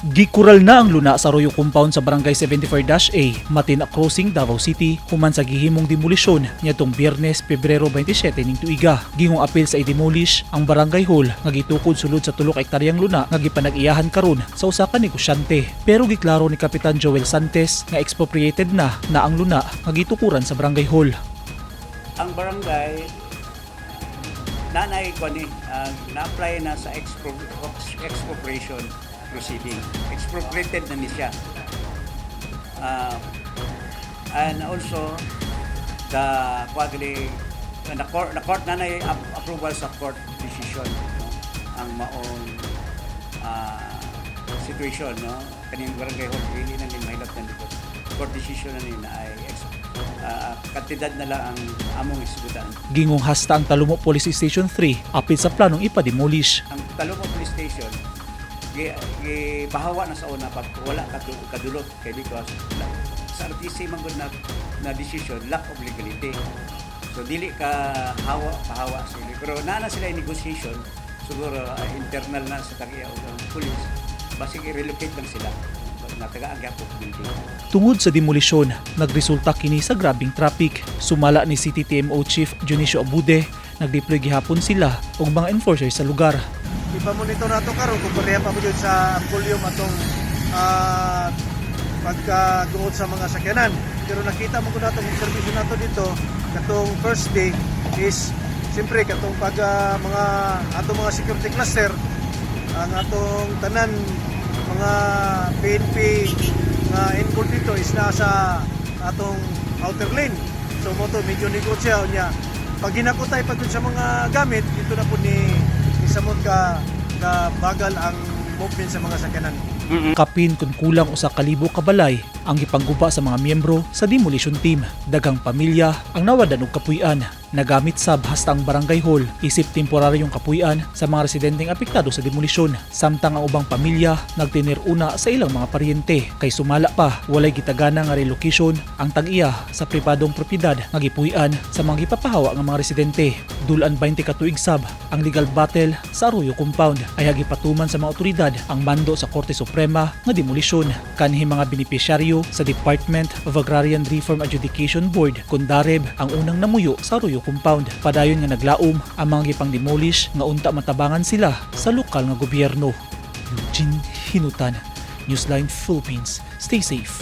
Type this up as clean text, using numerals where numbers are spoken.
Gikural na ang luna sa Arroyo Compound sa Barangay 74-A, Matina Crossing, Davao City, human sa gihimong demolisyon niadtong Biyernes, Pebrero 27 ning tuiga. Gingong apil sa i-demolish ang barangay hall nga gitukod sulod sa 3 ka ektaryang luna nga gipanag-iyahan karon sa usa ka negosyante. Pero giklaro ni Kapitan Joel Santes nga expropriated na na ang luna nga gitukuran sa barangay hall. Ang barangay nanay ko ni na-apply na sa expropriation proceeding. Expropriated na ni siya. And also the kwagli the court na nay approval sa court decision, no? Ang maong situation, no, kaning barangay hall dili na ni mahilot na dito, court decision na ni na ay kantidad na lang ang among isgutan. Gingong hasta ang Talomo Police Station 3 apil sa planong ipa-demolish. Ang Talomo Police Station gipahawa na sa una pag wala kadulot kay because sa RTC man gud na decision, lack of legality, so dili ka hawa pahawa sila, pero naa na sila in negotiation siguro, internal na sa tag-iya og ang police, basig i-relocate lang sila, natagaan gyapon building. Tungod sa demolisyon, nagresulta kini sa grabing traffic. Sumala ni City TMO Chief Dionisio Abude, nagdeploy gihapon sila og mga enforcer sa lugar. Ipamonitor nato karon kung pareha pa mo jud sa ang volume atong pagkagungot sa mga sakyanan. Pero nakita mo ko nato ang serbisyo nato dito katong first day is siyempre katong pag mga atong mga security cluster, ang atong tanan mga PNP nga involved dito is nasa atong outer lane. So mo to medyo negosyo niya. Pag hinakot tayo pag dun sa mga gamit, dito na po ni samot ka bagal ang movement sa mga sakyanan. Kapin kung kulang 1,000 ka balay ang gipangguba sa mga miyembro sa demolition team. Daghang pamilya ang nawadan og kapuy-an. Nagamit sab hasta ang barangay hall isip temporaryong kapuy-an sa mga residenteng apektado sa demolisyon. Samtang ang ubang pamilya nagtinir una sa ilang mga paryente kay sumala pa walay gitagana nga relocation ang tag-iya sa pribadong propiedad nga gipuy-an sa mga gipapahawa nga mga residente. Dulan 20 ka tuig sab ang legal battle sa Arroyo Compound ay gipatuman sa mga otoridad ang mando sa Korte Suprema nga demolisyon. Kanhi mga benepisyaryo sa Department of Agrarian Reform Adjudication Board kon DAREB ang unang namuyo sa Arroyo Compound. Padayon nga naglaom ang mga gipang-demolish nga unta matabangan sila sa lokal nga gobyerno. Eugene Hinutan, Newsline Philippines. Stay safe.